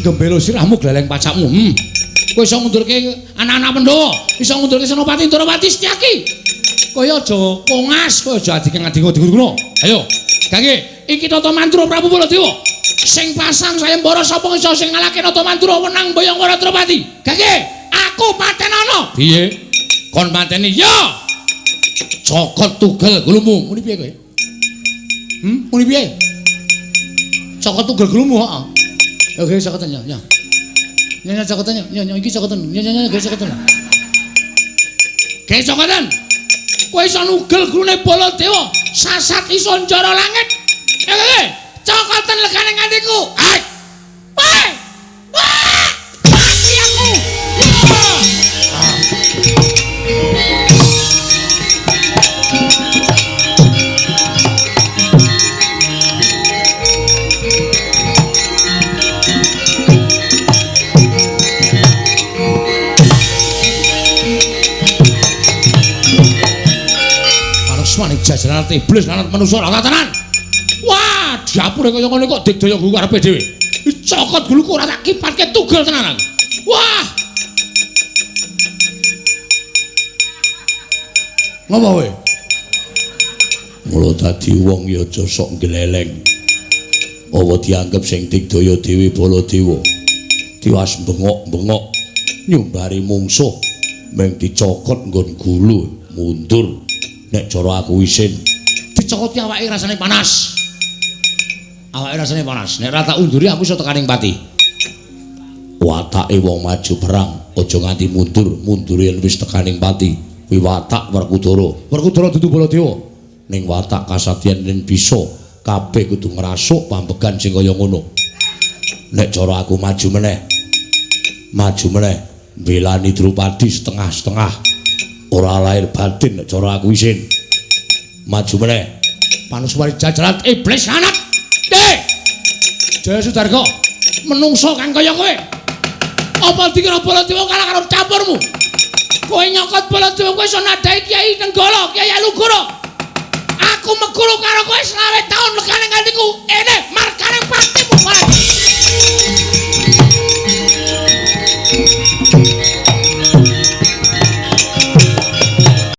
Gembelo sirahmu gleleng pacakmu. Kowe iso ngundurke anak-anak Pandhawa, iso ngundurke Senopati Ndorowati Setyaki. Kowe aja kongas, kowe aja adike-adike guna. Ayo, Gangge, iki Nata Mandura Prabu Baladewa. Sing pasang sayembara sapa iso sing ngalahke Nata Mandura wenang mboyong Wara Drupadi. Gangge, aku patenana. Piye? Kon pateni? Ya. Cokot tugel gulumu. Muni piye kowe? Muni piye? Cokot tugel gulumu, heeh. Oke, cokoten ya, ya. Ya, ya cokoten ya, ya, iki cokoten. Ya, ya, ya, ge cokoten. Ge cokoten. Kowe iso nugel gulune Baladewa, sasat iso njara langit. Ya, cokoten legane ngantiku. Hai. Wah! Wah! Mati aku. Wah! Manuswane jajaran iblis lan manusa ora tenan. Wah, diapure kaya ngene kok digdaya gulu karepe dhewe. Cokot guluku ora tak kipatke tugel tenan aku. Wah. Ngopo kowe? Mula dadi wong ya aja sok gleleng. Apa dianggep sing digdaya dhewe Baladewa. Tiwas bengok-bengok nyumbari mungsuh mung dicokot nggon gulu mundur. Nek cara aku isin dicokoti awake rasane panas. Awake rasane panas. Nek ora tak unduri aku iso tekaning pati. Watake wong maju perang aja nganti mundur, mundur yen wis tekaning pati. Kuwi watak Werkudara. Werkudara dudu Baladewa. Ning watak kasatyan yen bisa kabeh kudu ngrasuk pambegan sing kaya ngono. Nek cara aku maju meneh. Maju meneh mbelani Drupadi setengah-setengah. Ora lahir batin nek cara aku isin. Maju meneh. Panuswari jajaran iblis anak. Jaya Sudarga, menungso kang kaya kowe. Apa dikira Baladewa kalah karo campurmu? Kowe nyokot Baladewa kowe iso nadhahi Kyai Nenggala, Kyai Alugoro. Aku meguru karo kowe 25 taun legane ngantiku. Ene,